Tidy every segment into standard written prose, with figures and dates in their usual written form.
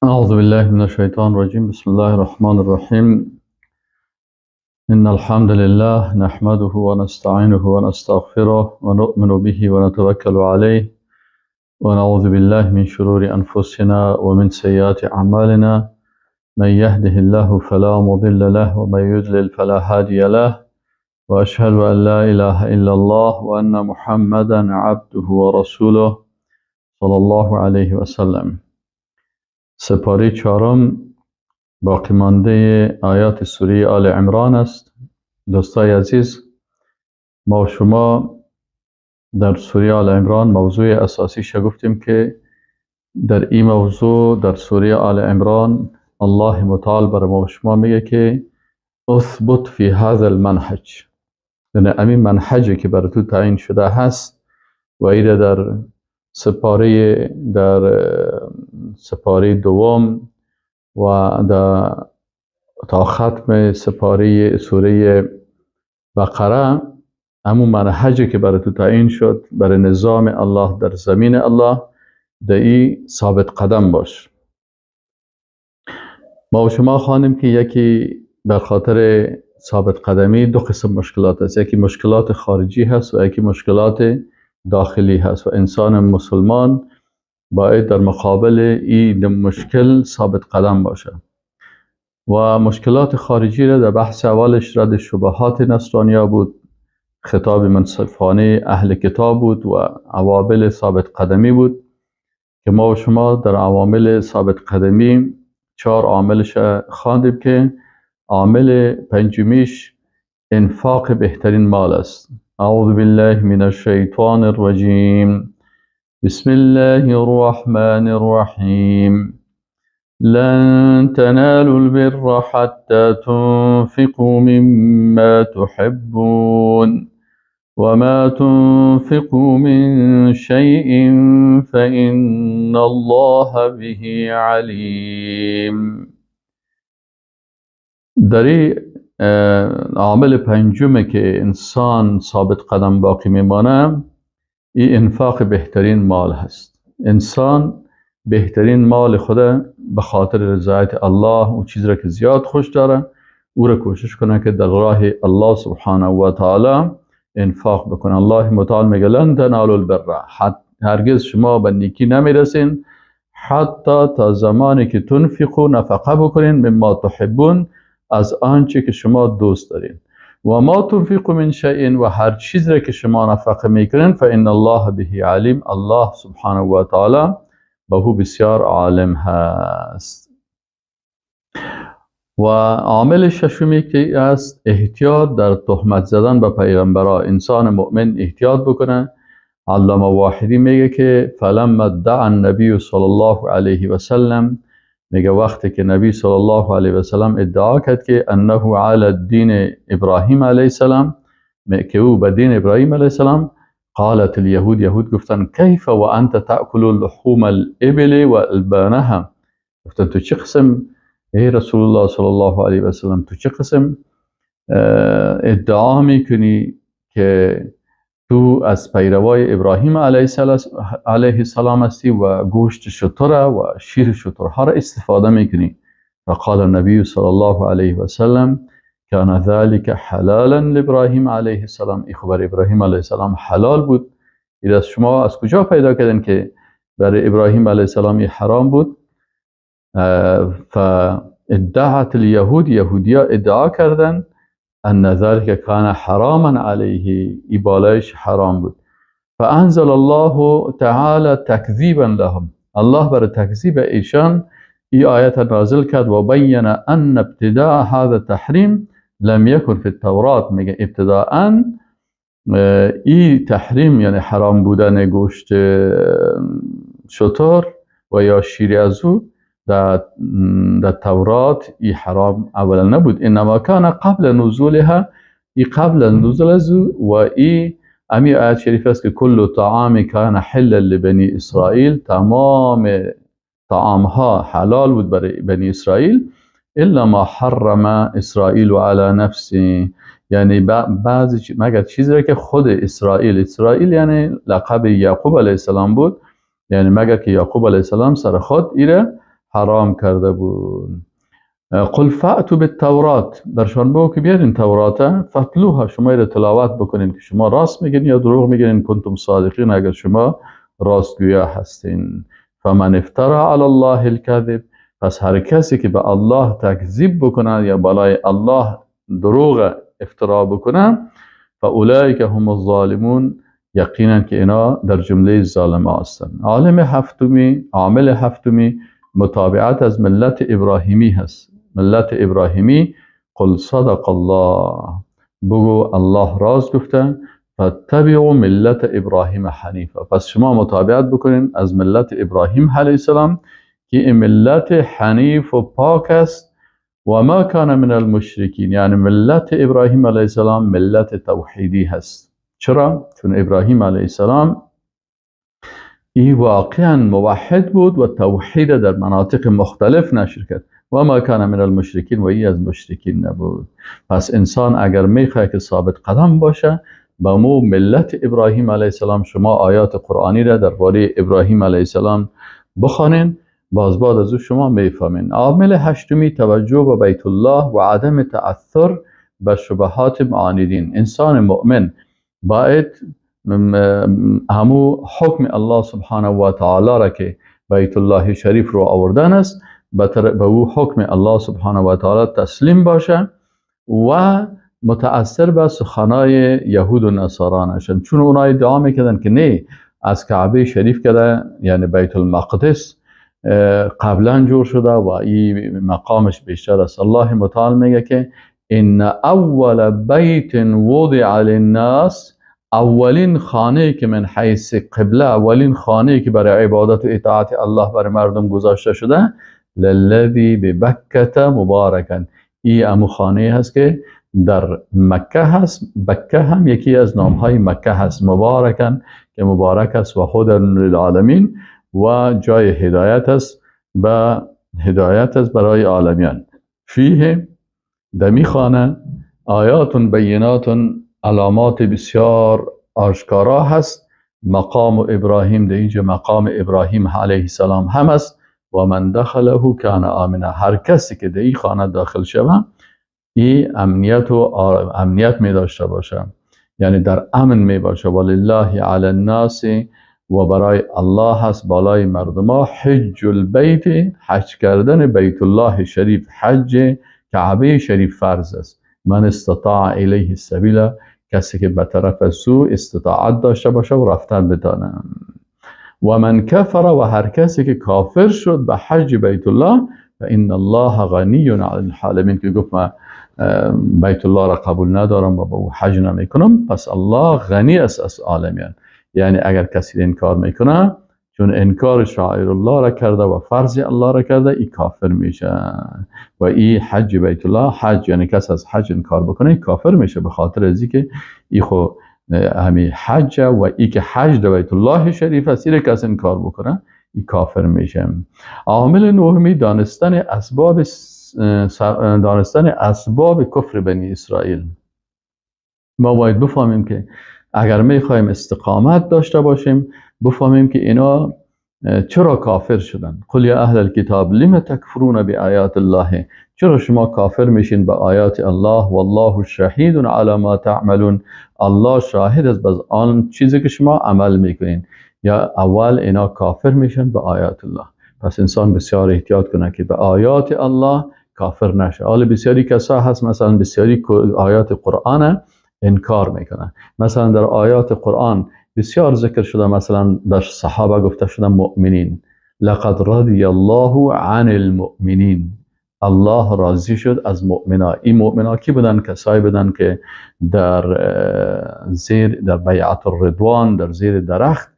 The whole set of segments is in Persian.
اعوذ بالله من الشیطان الرجیم. بسم الله الرحمن الرحیم. ان الحمد لله نحمده ونستعینه ونستغفره ونؤمن به ونتوکل علیه ونعوذ بالله من شرور انفسنا ومن سیئات اعمالنا. من يهده الله فلا مضل له ومن يضلل فلا هادي له، واشهد ان لا اله الا الله وان محمدا عبده ورسوله صلی الله علیه وسلم. سپاره چهارم باقی مانده آیات سوره آل عمران است. دوستای عزیز، ما و شما در سوره آل عمران موضوع اساسیش گفتیم که در این موضوع در سوره آل عمران الله متعال بر ما و شما میگه که اثبت فی هذا المنهج، یعنی همین منهجی که بر تو تعیین شده هست و ایره در سپاره دوم و در تا ختم سپاره سوره بقره، همون منهجی که برای تو تعیین شد برای نظام الله در زمین الله، در ای ثابت قدم باش. ما و شما خوانیم که یکی به خاطر ثابت قدمی دو قسم مشکلات است، یکی مشکلات خارجی هست و یکی مشکلات داخلی هست و انسان مسلمان باید در مقابل این مشکل ثابت قدم باشه. و مشکلات خارجی را در بحث اولش رد شبهات نصرانیا بود، خطاب منصفانه اهل کتاب بود و عوامل ثابت قدمی بود که ما و شما در عوامل ثابت قدمی 4 عاملش خواندیم که عامل پنجمیش انفاق بهترین مال است. اعوذ بالله من الشیطان الرجیم. بسم الله الرحمن الرحیم. لن تنالوا البر حتى تنفقوا مما تحبون وما تنفقوا من شيء فإن الله به علیم. در عامل پنجمه که انسان ثابت قدم باقی میمانه، این انفاق بهترین مال هست. انسان بهترین مال خود به خاطر رضایت الله و چیزی را که زیاد خوش داره او را کوشش کنه که در راه الله سبحانه و تعالی انفاق بکنه. الله متعال میگه لن تنالوا البر، هرگز شما به نیکی نمیرسین حتی تا زمانی که تنفقوا، نفقه بکنین، مما تحبون، از آنچه که شما دوست دارین، و ما تنفقوا من شیء، و هر چیزی را که شما نفقه میکنین، فان الله به علیم، الله سبحانه و تعالی به او بسیار عالم هست. و عامل ششمی که است احتیاط در تهمت زدن به پیغمبرا. انسان مؤمن احتیاط بکنه. علامه واحدی میگه که فلما ادعى النبی صلی الله علیه و سلم، میگه وقتی که نبی صلی الله علیه و سلم ادعا کرد که انه علی الدین ابراهیم علیه السلام، که او به دین ابراهیم علیه السلام، قالت اليهود، یهود گفتن کیف و انت تأکل لحوم الابل و البانها، گفتن تو چه قسم ای رسول الله صلی الله علیه و سلم، تو چه قسم ادعا میکنی که تو از پیروای ابراهیم علیه السلام هستی و گوشت شتر و شیر شترها را استفاده میکنی؟ فقال النبی صلی الله علیه و سلم كان ذلك حلالا لابراهیم علیه السلام. ای خبر ابراهیم علیه السلام حلال بود. این از شما از کجا پیدا کردن که برای ابراهیم علیه السلام حرام بود؟ فادعت اليهود، یهودیا ادعا کردن ان ذلك كان حراما عليه، ای بالایش حرام بود. فانزل الله تعالى تكذيبا لهم، الله بر تکذیب ایشان ای آیت نازل کرد و بین ان ابتداء هذا التحریم لم يكن في التورات. میگه ابتداء ای تحریم یعنی حرام بودن گوشت شتر و یا شیر از او در تورات ای حرام اولا نبود، انما کان قبل نزولها، ای قبل نزول از او. و ای امی آیت شریف است که کل طعام کان حلا لبنی اسرائیل، تمام طعام ها حلال بود برای بنی اسرائیل، الا ما حرم اسرائیل علی نفسه، یعنی بعضی مگر چیزی را که خود اسرائیل، اسرائیل یعنی لقب یعقوب علیه السلام بود، یعنی مگر که یعقوب علیه السلام سر خود ایره حرام کرده بود. قل فأتوا بالتورات، برشان بگو که بیارین تورات، فاتلوها، شما را تلاوت بکنین که شما راست میگین یا دروغ میگین، کنتم صادقین، اگر شما راستگویا هستین. فمن افترا علی الله الكذب، پس هر کسی که به الله تکذیب بکنه یا بالای الله دروغ افترا بکنه، فاولئک هم الظالمون، یقینا که اینا در جمله ظالم هستند. عامل هفتمی متابعت از ملت ابراهیمی هست. ملت ابراهیمی، قل صدق الله، بگو الله راست گفته، فاتبعوا ملت ابراهیم حنیفه، پس شما متابعت بکنین از ملت ابراهیم علیه السلام که این ملت حنیف و پاک است. و ما کان من المشرکین، یعنی ملت ابراهیم علیه السلام ملت توحیدی هست. چرا؟ چون ابراهیم علیه السلام ای واقعا موحد بود و توحید در مناطق مختلف نشر کرد. و ما کان من المشرکین، و ای از مشرکین نبود. پس انسان اگر میخواد که ثابت قدم باشه با مو ملت ابراهیم علیه السلام، شما آیات قرآنی را درباره ابراهیم علیه السلام بخوانین، باز بعد از او شما میفهمین. عامل هشتمی توجه به بیت الله و عدم تأثر به شبهات معاندین. انسان مؤمن باید همو حکم الله سبحانه و تعالی را که بیت الله شریف رو آوردن است، به او حکم الله سبحانه و تعالی تسلیم باشه و متأثر به سخنای یهود و نصارا نشن، چون اونها ادعا میکردن که نه، از کعبه شریف کرده، یعنی بیت المقدس قبلا جور شده و این مقامش بیشتر است. الله متعال میگه که ان اول بیت وضع للناس، اولین خانه که من حیث قبله، اولین خانه که برای عبادت و اطاعت الله برای مردم گذاشته شده، للذی ببکة مبارکا، ای امو خانه هست که در مکه هست. بکه هم یکی از نامهای مکه هست، مبارکن که مبارک است و هدی للعالمین و جای هدایت است، به هدایت است برای عالمیان. فیه، دمی خانه، آیات بینات، علامات بسیار آشکارا هست. مقام ابراهیم، در اینجا مقام ابراهیم علیه السلام هم است. و من دخله کان آمنا، هر کسی که در این خانه داخل شود ای امنیت و امنیت می داشته باشه، یعنی در امن می باشه. ولله علی الناس، و برای الله هست بالای مردم ها، حج البیت، حج کردن بیت الله شریف، حج کعبه شریف فرض است. من استطاع الیه السبیل، کسی که به طرف سو استطاعت داشته باشه و رفتن بتانه. و من کفر، و هر کسی که کافر شد به حج بیت الله، فان الله غنی عن العالمین، که گفت من بیت الله را قبول ندارم و به او حج نمیکنم، پس الله غنی است از عالمیان. یعنی اگر کسی انکار میکنه، چون انکار شعائر الله را کرده و فرض الله را کرده، ای کافر میشه. و ای حج بیت الله، حج یعنی کس از حج انکار بکنه ای کافر میشه، به خاطر از اینکه ای خو همی حج و ای که حج در بیت الله شریف است، ای کس انکار بکنه ای کافر میشه. عامل نهمی دانستن اسباب کفر بنی اسرائیل. ما باید بفهمیم که اگر میخوایم استقامت داشته باشیم، بفهمیم که اینا چرا کافر شدن. قل یا اهل الکتاب لم تکفرون بآیات الله، چرا شما کافر میشین به آیات الله؟ والله شهید علی ما تعملون، الله شاهد است بر آن چیزی که شما عمل میکنین. یا اول اینا کافر میشن به آیات الله. پس انسان بسیار احتیاط کنه که به آیات الله کافر نشه. حالا بسیاری کسا هست مثلا بسیاری آیات قرآن انکار میکنن. مثلا در آیات قرآن بسیار ذکر شده، مثلا به صحابه گفته شده مؤمنین، لقد رضی الله عن المؤمنین، الله راضی شد از مؤمنا. این مؤمنا کی بودن؟ کسایی بودن که در زیر در بیعت الرضوان، در زیر درخت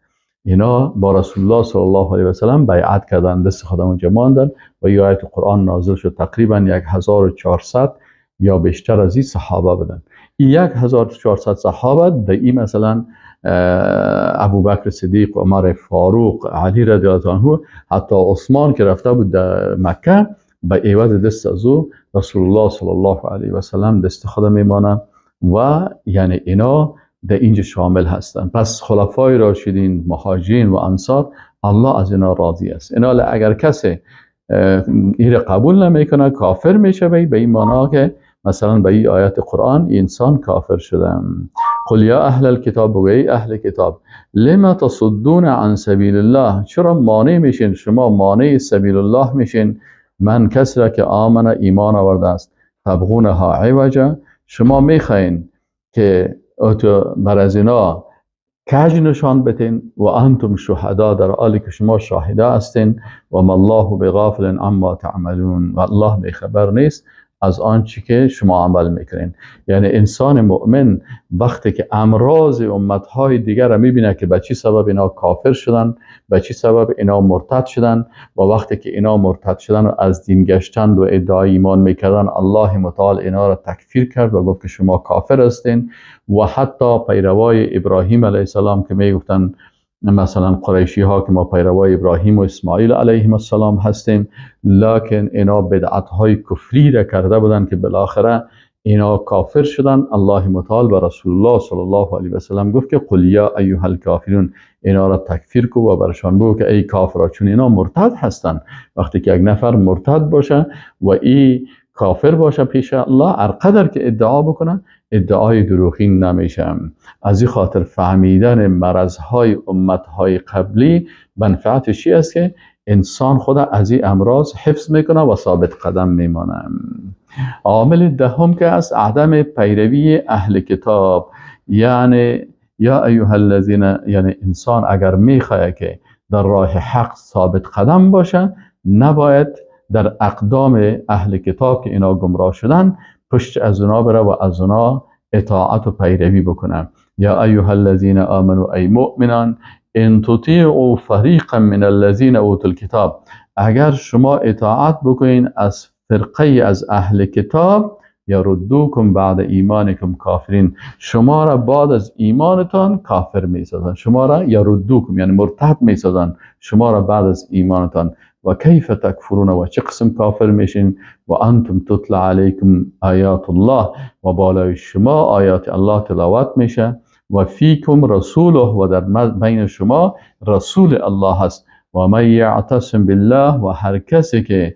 اینا با رسول الله صلی الله علیه و سلم بیعت کردن، دست خدا اونجا ماندن و یه آیت قرآن نازل شد. تقریبا 1400 یا بیشتر از این صحابه بودن. این 1400 صحابه در این مثلا ابوبکر صدیق، عمر فاروق، علی رضی الله عنه، حتی عثمان که رفته بود در مکه، به عوض دست از او رسول الله صلی الله علیه و سلم دست خدا میمانه و یعنی اینا در اینجا شامل هستند. پس خلفای راشدین، مهاجرین و انصار، الله از اینا راضی است. اینا اگر کسی این قبول نمیکنه کافر میشه، به این معنا که مثلا به این آیت قرآن انسان کافر شده. قل یا اهل الکتاب، بگو ای اهل کتاب، لما تصدون عن سبیل الله، چرا مانع میشین؟ شما مانع سبیل الله میشین. من کسی را که آمن ایمان آورده است، تبغونها عوجا، شما میخواین که بر از اینا کج نشان بتین، و انتم شهدا، در حالی که شما شاهده هستین، و ما الله بغافل عما تعملون، و الله بیخبر نیست از آنچه که شما عمل میکنین. یعنی انسان مؤمن وقتی که امراض امتهای دیگر را میبینه که به چی سبب اینا کافر شدن، به چی سبب اینا مرتد شدن، و وقتی که اینا مرتد شدن و از دین گشتند و ادعای ایمان میکردن، الله متعال اینا را تکفیر کرد و گفت که شما کافر هستین. و حتی پیروای ابراهیم علیه السلام که میگفتن مثلا قریشی ها که ما پیروای ابراهیم و اسماعیل علیهم السلام هستیم، لکن اینا بدعت های کفری را کرده بودند که بالاخره اینا کافر شدن. الله متعال و رسول الله صلی الله علیه و سلم گفت که قل یا ایها الکافرون، اینا را تکفیر کو و برشان بگو که ای کافرا، چون اینا مرتد هستند. وقتی که یک نفر مرتد باشه و ای کافر باشه پیش الله، هر قدر که ادعا بکنه ادعای دروغین نمیشه. از این خاطر فهمیدن مرضهای امتهای قبلی منفعتش چی است که انسان خود از این امراض حفظ میکنه و ثابت قدم میمانه. عامل دهم که است عدم پیروی اهل کتاب، یعنی یا ایها الذین، یعنی انسان اگر میخواد که در راه حق ثابت قدم باشه، نباید در اقدام اهل کتاب که اینا گمراه شدن پشت از اونا بره و از اونا اطاعت و پیروی بکنه. یا ایها الذین آمنوا، ای مؤمنان، ان تطیعوا فریقا من الذین اوتوا الکتاب، اگر شما اطاعت بکنین از فرقه از اهل کتاب، یردوکم بعد ایمانکم کافرین، شما را بعد از ایمانتان کافر میسازن. شما را یردوکم یعنی مرتد میسازن، شما را بعد از ایمانتان. و کیف تکفرون، و چه قسم کافر میشین، و انتم تتلى علیکم آیات الله، و بالای شما آیات الله تلاوت میشه، و فیکم رسوله، و در بین شما رسول الله هست، و من یعتصم بالله، و هر کسی که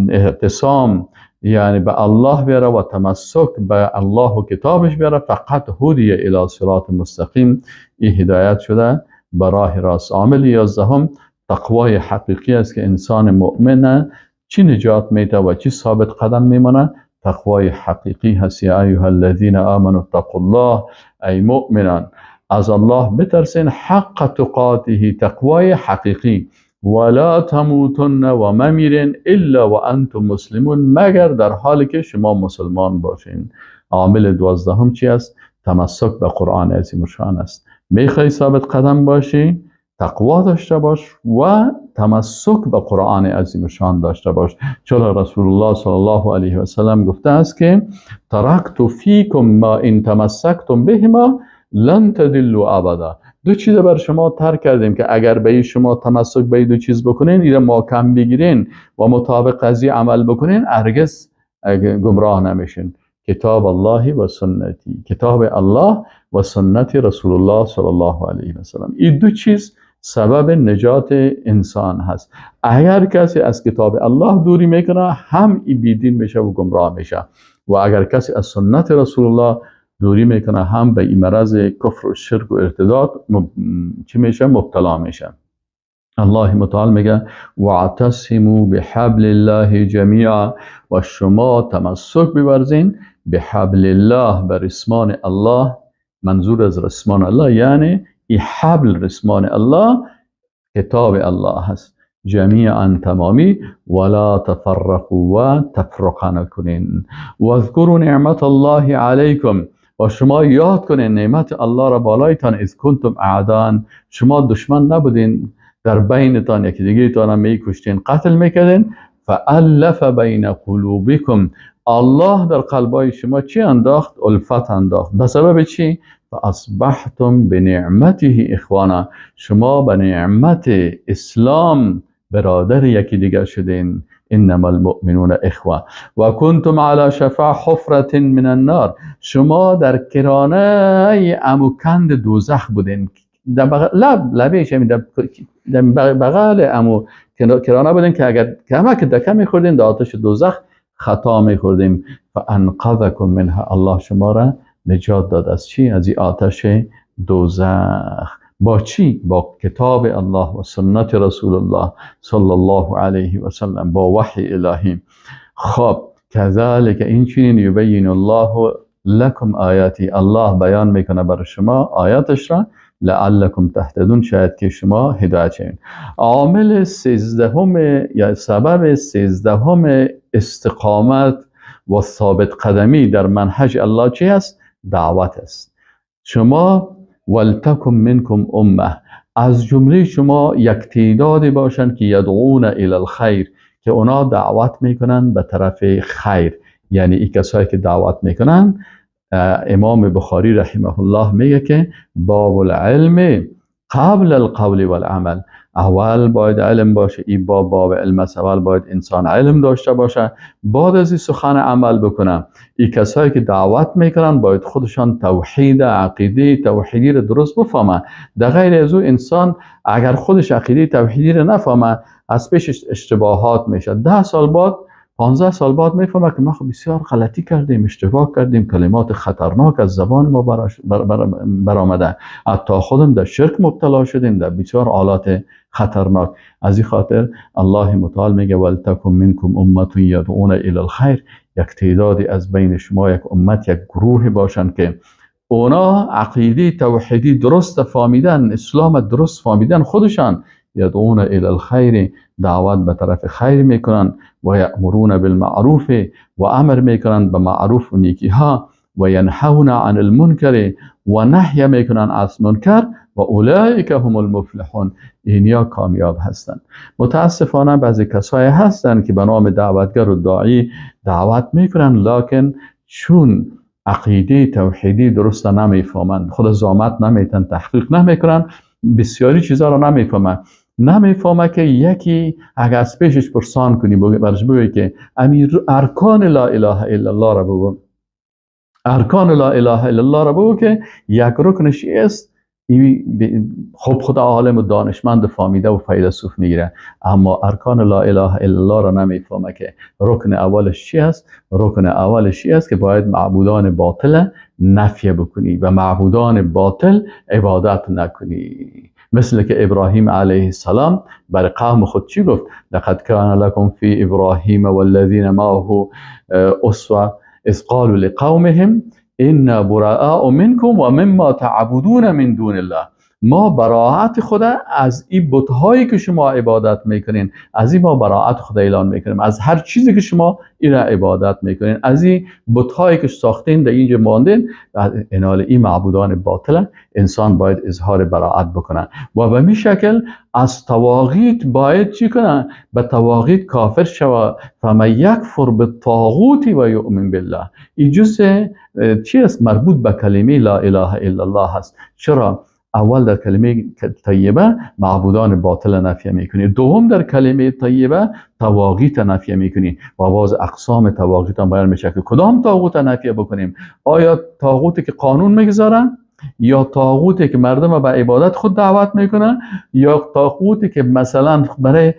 اعتصام یعنی به الله بیاره و تمسک به الله و کتابش بیاره، فقط هدی الی صراط مستقیم، این هدایت شده به راه راست. عامل 11 تقوای حقیقی است که انسان مؤمن چی نجات میده و چی ثابت قدم میمانه، تقوای حقیقی هست. یا ایها الذین آمنوا اتقوا الله، ای مؤمنان از الله بترسین، حق تقاته، تقوای حقیقی، ولا تموتن و ممیرین الا و انتم مسلمون، مگر در حالی که شما مسلمان باشین. عامل 12 چی است؟ تمسک به قرآن عظیم الشان است. میخوای ثابت قدم باشی، تقوا داشته باش و تمسک به قرآن عظیم الشان داشته باش. چون رسول الله صلی الله علیه و سلم گفته است که ترکت فیکم ما ان تمسکتم بهما لن تضلوا ابدا. دو چیز بر شما ترک کردیم که اگر به شما تمسک به دو چیز بکنین، اینا ما کم بگیرین و مطابق قضیه عمل بکنین، هرگز گمراه نمیشین. کتاب الله و سنتی، کتاب الله و سنت رسول الله صلی الله علیه و سلم، این دو چیز سبب نجات انسان هست. اگر کسی از کتاب الله دوری میکنه، هم ای بیدین میشه و گمراه میشه، و اگر کسی از سنت رسول الله دوری میکنه، هم به این مرض کفر و شرک و ارتداد چی میشه؟ مبتلا میشه. الله متعال میگه واعتصموا بحبل الله جمیعا، و شما تمسک بورزین به حبل الله، به رسمان الله. منظور از رسمان الله یعنی ای حبل رسمان الله کتاب الله هست. جمیعا تمامی، ولا تفرقوا و تفرقه نکنین. واذکروا نعمت الله علیکم، و شما یاد کنین نعمت الله را بالایتان، اذ کنتم اعدان، شما دشمن نبودین، در بینتان یکی دیگه تان هم میکشتین، قتل میکردین. فالف بین قلوبکم، الله در قلبای شما چی انداخت؟ الفت انداخت. به سبب چی؟ فاصبحتم بنعمته اخوانا، شما به نعمت اسلام برادر یکی دیگر شدین. انما المؤمنون اخوه. و کنتم علی شفا حفرة من النار، شما در کرانه اموکند دوزخ بودین، در بغل لب لبه در بغل امو کرانه بودیم که اگر کمک دکه میخوردیم در آتش دوزخ خطا میخوردیم. فانقذکم منها، الله شما را نجات داد از چی؟ از این آتش دوزخ. با چی؟ با کتاب الله و سنت رسول الله صلی الله علیه و سلم، با وحی الهی. خب کذالک این چنین یبین الله لکم آیاتی، الله بیان میکنه برای شما آیاتش را، لعلکم تهتدون، شاید که شما هدایت شوید. عامل 13 یا سبب 13 استقامت و ثابت قدمی در منهج الله چی است؟ دعوت است. شما ولتکن منکم امه، از جمله شما یک تعدادی باشند که یدعون الی الخیر، که اونا دعوت میکنن به طرف خیر. یعنی این کسایی که دعوت میکنن، امام بخاری رحمه الله میگه که باب العلم قبل القول والعمل، اول باید علم باشه، این باب باب علم است، اول باید انسان علم داشته باشه، بعد از این سخن عمل بکنه. این کسایی که دعوت میکنن باید خودشان توحید، عقیده توحیدی رو درست بفهمن. در غیر از او انسان اگر خودش عقیده توحیدی رو نفهمه، از پیشش اشتباهات میشه. 10 سال بعد، 15 سال بعد میفهمه که ما خب بسیار غلطی کردیم، اشتباه کردیم، کلمات خطرناک از زبان ما برآمده، حتی خودم در شرک مبتلا شدیم، در بسیار آلات خطرناک. از این خاطر الله متعال میگه ولتکن منکم امه یدعون الی الخیر، یک تعدادی از بین شما، یک امت، یک گروه باشند که اونا عقیده توحیدی درست فهمیدن، اسلام درست فهمیدن، خودشان یدعون الی الخیر، دعوت به طرف خیر میکنن، و یأمرون بالمعروف، و امر میکنن به معروف و نیکی ها، و ینهون عن المنکر، و نهی میکنن از منکر، و اولئک هم المفلحون، اینیا کامیاب هستند. متاسفانه بعضی کسایی هستند که به نام دعوتگر و داعی دعوت میکنن، لکن چون عقیده توحیدی درست نمیفهمند، خود زحمت نمیتن، تحقیق نمیکنن، بسیاری چیزا رو نمیفهمن. نمیفهمه که یکی اگر از پیشش پرسان کنی، برش بگوی که امیر ارکان لا اله الا الله را بگو، ارکان لا اله الا الله را بگو که یک رکنش است، خب خدا عالم و دانشمند و فهمیده و فیلسوف میگیره، اما ارکان لا اله الا الله را نمیفهمه که رکن اولش چی است. رکن اولش چی است؟ که باید معبودان باطل نفی بکنی و معبودان باطل عبادت نکنی. مثل که ابراهیم علیه السلام بر قوم خود چی گفت؟ لقد کان لکم فی ابراهیم والذین معه اسوه اذ قالوا لقومهم انا براء منکم و مما تعبدون من دون الله. ما براعت خدا از این بت‌هایی که شما عبادت میکنین، از این ما براعت خدا اعلان میکنیم، از هر چیزی که شما این را عبادت میکنین، از این بت‌هایی که ساختین در اینجا ماندین، انال این معبودان باطل، انسان باید اظهار براعت بکنه و به می شکل از طواغیت باید چی کنه؟ به طواغیت کافر شوه. فمن یکفر بالطاغوت و یؤمن بالله. این جزء چی است؟ مربوط به کلمه لا اله الا الله هست. چرا؟ اول در کلمه طیبه معبودان باطل نفی میکنی، دوم در کلمه طیبه طواغیت نفی میکنی و باز اقسام طواغیت هم بیان میشه که کدام طاغوت نفی بکنیم. آیا طاغوتی که قانون میگذارن، یا طاغوتی که مردم به عبادت خود دعوت میکنن، یا طاغوتی که مثلا برای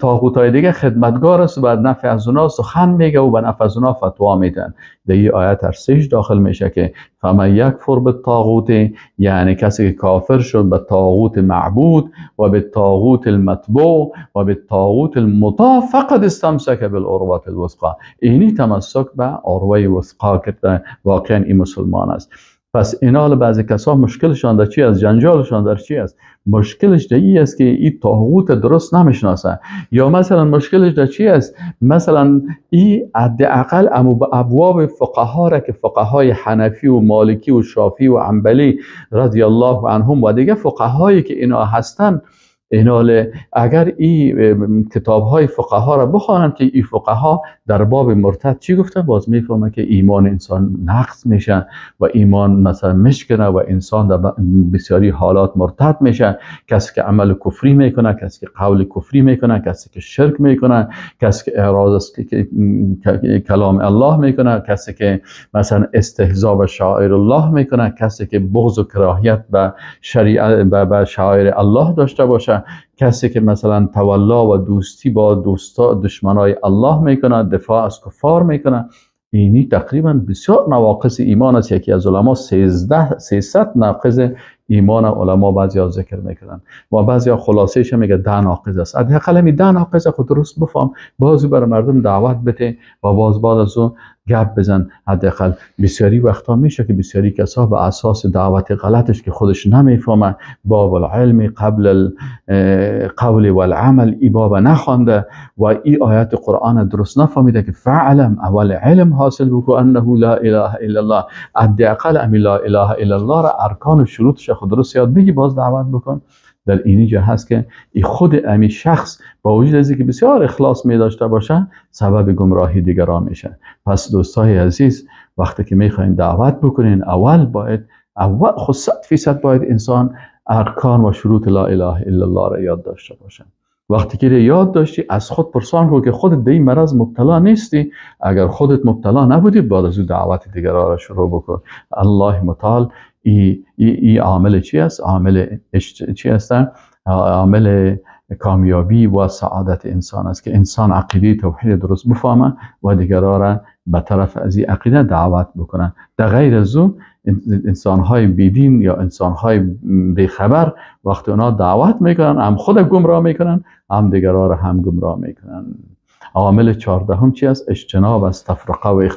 طاغوت‌های دیگه خدمتگار است و بر نفع از اونا سخن میگه و به نفع از اونا فتوا میدن. در این آیت هر سهش داخل میشه که فمن یکفر بالطاغوت، یعنی کسی که کافر شد به طاغوت معبود و به طاغوت المتبوع و به طاغوت المطاع فقد استمسک بالعروة الوثقی، اینی تمسک به عروه وثقا که واقعا این مسلمان است. پس اینال بعضی کسا مشکلشان در چی است؟ جنجالشان در چی است؟ مشکلش در این است که این طاغوت درست نمیشناسه، یا مثلا مشکلش در چی است؟ مثلا این حداقل امو به ابواب فقها را که فقهای حنفی و مالکی و شافعی و حنبلی رضی الله عنهم و دیگه فقهایی که اینا هستن، اینال اگر این کتاب های فقها را بخوانند که این فقها در باب مرتد چی گفتن، باز میفهمه که ایمان انسان نقص میشه و ایمان مثلا مشکنه و انسان در بسیاری حالات مرتد میشه. کسی که عمل کفری میکنه، کسی که قول کفری میکنه، کسی که شرک میکنه، کسی که اعراض از کلام الله میکنه، کسی که مثلا استهزا به شعائر الله میکنه، کسی که بغض و کراهیت به شریعت به شعائر الله داشته باشه، کسی که مثلا تولا و دوستی با دوستا دشمنای الله میکنه، دفاع از کفار میکنه. اینی تقریبا بسیار نواقص ایمان است. یکی از علما 300 ناقض ایمان علما بعضیا ذکر میکنن و بعضیا خلاصه‌اش میگه 10 ناقض است. حداقل همین 10 ناقض خود درست بفهم، باز برای مردم دعوت بده و باز بعد از اون گپ بزن. حداقل بسیاری وقتا میشه که بسیاری کسا به اساس دعوت غلطش که خودش نمیفهمه، باب العلم قبل القول والعمل ای باب نخوانده و ای آیت قرآن درست نفهمیده که فعلم اول علم حاصل بکو انه لا اله الا الله. حداقل امی لا اله الا الله را ارکان و شروطش خود درست یاد بگی، باز دعوت بکن. در اینجا هست که ای خود امی شخص با وجود از اینکه بسیار اخلاص می داشته باشه، سبب گمراهی دیگران میشه. پس دوستای عزیز، وقتی که میخواین دعوت بکنین، اول باید خود 100% باید انسان ارکان و شروط لا اله الا الله را یاد داشته باشه. وقتی که یاد داشتی، از خود پرسان کن که خودت به این مرض مبتلا نیستی. اگر خودت مبتلا نبودی، بعد از او دعوت دیگران را شروع بکن. الله متعال ای عامل چی است؟ عامل چی است؟ عامل کامیابی و سعادت انسان است که انسان عقیده توحید درست بفهمه و دیگران را به طرف از این عقیده دعوت بکنه. در غیر از او انسان‌های بیدین یا انسان‌های بیخبر وقتی اونا دعوت میکنن، هم خود گمراه میکنن، هم دیگران را هم گمراه میکنن. عامل 14 چی است؟ اجتناب از تفرقه و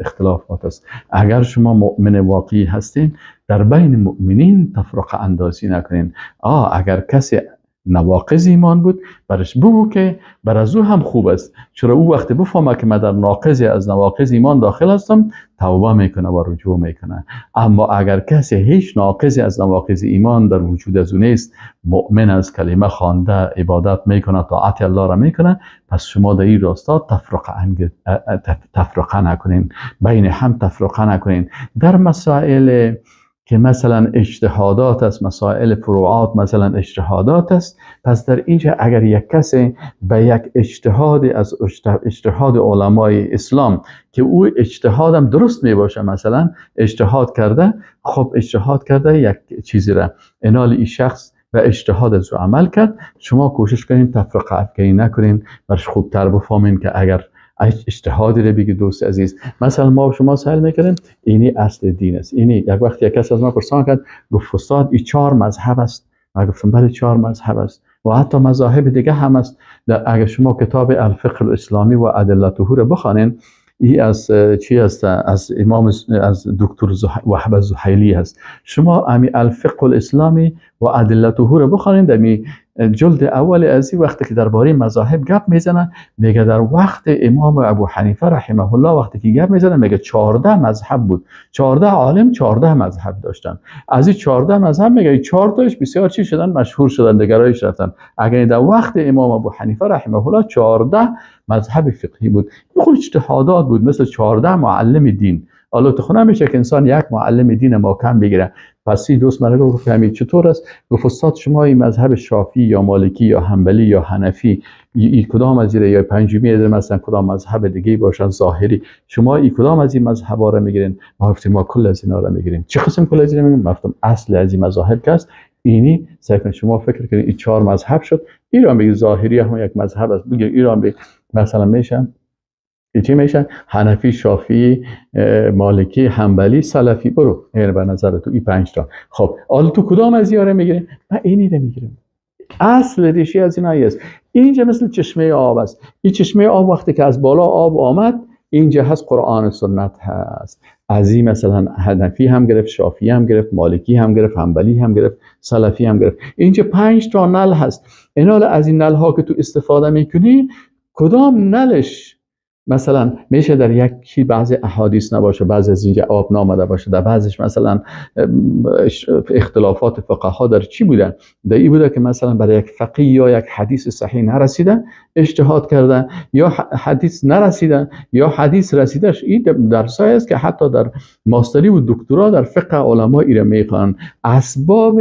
اختلافات است. اگر شما مؤمن واقعی هستین، در بین مؤمنین تفرقه اندازی نکنین. اگر کسی نواقض ایمان بود، برش بگو که بر از او هم خوب است، چرا او وقتی بفهمه که من در ناقض از نواقض ایمان داخل هستم، توبه میکنه و رجوع میکنه. اما اگر کسی هیچ ناقضی از نواقض ایمان در وجود از او نیست، مؤمن از کلمه خوانده، عبادت میکنه، طاعت الله را میکنه، پس شما در این راستا تفرقه نکنین، بین هم تفرقه نکنین. در مسائل که مثلا اجتهادات است، مسائل فروعات مثلا اجتهادات است، پس در اینجا اگر یک کسی به یک اجتهاد از اجتهاد علمای اسلام که او اجتهادم درست می باشه، مثلا اجتهاد کرده، خب اجتهاد کرده یک چیزی را، انال این شخص و اجتهاد از او عمل کرد، شما کوشش کنین تفرقه افکنی نکنین، برش خوبتر بفهمین که اگر اجتهادی رو بگی دوست عزیز، مثلا ما و شما سهل میکردیم اینی اصل دین است. اینی یک وقت یک کس از ما پرسان کرد، گفت استاد این 4 مذهب است. ما گفتم بله 4 مذهب است و حتی مذاهب دیگه هم است. اگر شما کتاب الفقه الاسلامی و ادلته رو بخوانین، ای از چی است؟ از امام، از دکتر وهب زحیلی هست. شما امی الفقه الاسلامی و ادلته رو بخوانین، در جلد اول از این وقتی که درباره مذاهب گپ میزنه، میگه در وقت امام ابو حنیفه رحمه الله وقتی که گپ میزنه، میگه 14 مذهب بود، 14 عالم 14 مذهب داشتن. از این 14 مذهب میگه 4 تاش بسیار چی شدن، مشهور شدن، دیگرایش رفتن. اگر در وقت امام ابو حنیفه رحمه الله 14 مذهب فقهی بود، خب اجتهادات بود، مثل 14 معلم دین. حالا تو خونه میشه که انسان یک معلم دین محکم بگیره. پس این دوست من گفت همین چطور است؟ گفت استاد شما این مذهب شافعی یا مالکی یا حنبلی یا حنفی، ای کدام از این یا پنجمی از مثلا کدام مذهب دیگه باشن ظاهری، شما ای کدام از این مذهب‌ها را میگیرین؟ ما گفتیم ما کل از اینا را میگیریم. چه قسم کل از اینا میگیریم؟ گفتم اصل از این مذاهب که است اینی. سعی کنید شما فکر کنید این 4 مذهب شد. ایران بگید ظاهری هم یک مذهب است، بگید ایران بگید مثلا میشه چی میشه؟ حنفی، شافعی، مالکی، حنبلی، سلفی، برو این به نظر تو این 5 تا. خب حالا تو کدام از اینا میگیریم؟ من اینی رو میگیرم. اصل ریشه از اینا است. اینجا مثل چشمه آب است. این چشمه آب وقتی که از بالا آب آمد، اینجا هست قرآن و سنت هست. از این مثلا حنفی هم گرفت، شافعی هم گرفت، مالکی هم گرفت، حنبلی هم گرفت، سلفی هم گرفت. اینجا 5 تا نل هست. اینا از این نل ها که تو استفاده میکنی، کدام نلش مثلا میشه در یکی بعضی احادیث نباشه، بعضی از اینجا آب نامده باشه، در بعضیش مثلا اختلافات فقها در چی بودن؟ در این بوده که مثلا برای یک فقیه یا یک حدیث صحیح نرسیده اجتهاد کرده، یا حدیث نرسیده یا حدیث رسیدهش. این درسایی است که حتی در ماستری و دکترا در فقه علما ایره میخوان، اسباب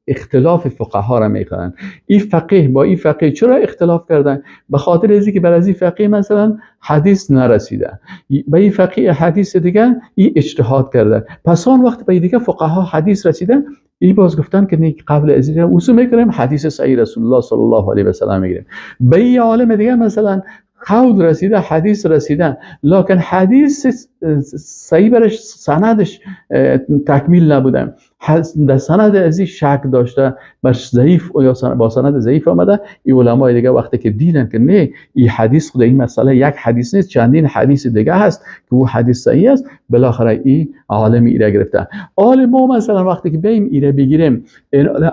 اختلاف فقها را میکنن. این فقیه با این فقیه چرا اختلاف کردن؟ به خاطر از اینکه برای این فقیه مثلا حدیث نرسیده، به این فقیه حدیث دیگه این اجتهاد کرده، پس آن وقت به دیگه فقها حدیث رسیده، این باز گفتن که نه قبل از این وضو میکنیم حدیث صحیح رسول الله صلی الله علیه و سلم میگیریم. به این عالم دیگه مثلا قول رسیده، حدیث رسیده، لکن حدیث صحیح برش سندش تکمیل نبوده، در سند ازی شک داشته، برش ضعیف یا با سند ضعیف آمده. این علمای دیگه وقتی که دیدن که نه این حدیث خود این مسئله یک حدیث نیست، چندین حدیث دیگه هست که او حدیث صحیح است، بالاخره این عالم ایره گرفته. عالم ما مثلا وقتی که بیم ایره بگیریم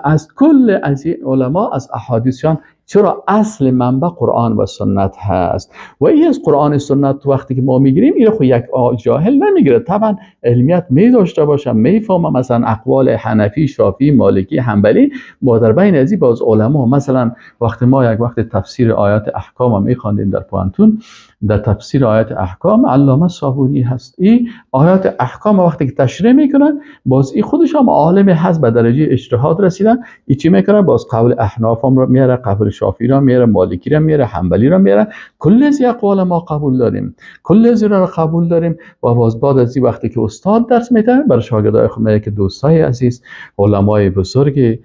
از کل از این علما از احادیثشان، چرا اصل منبع قرآن و سنت هست و این از قرآن و سنت وقتی که ما میگیریم این خو یک جاهل نمیگیره، طبعا علمیت می داشته باشه، میفهمه مثلا اقوال حنفی، شافعی، مالکی، حنبلی، ما در بین از این باز علما مثلا وقتی ما یک وقت تفسیر آیات احکام میخواندیم در پوانتون، در تفسیر آیات احکام علامه صابونی هست، این آیات احکام وقتی که تشریح میکنن باز این خودش هم عالم هست، به درجه اجتهاد رسیدن، این چی میکنه؟ باز قول احناف هم رو میاره، قول شافعی را میاره، مالکی را میاره، حنبلی را میاره، کل از اقوال ما قبول داریم، کل از را قبول داریم. و باز بعد از این وقتی که استاد درس میده برای شاگردای خود میگه که دوستای عزیز، علمای بزرگ،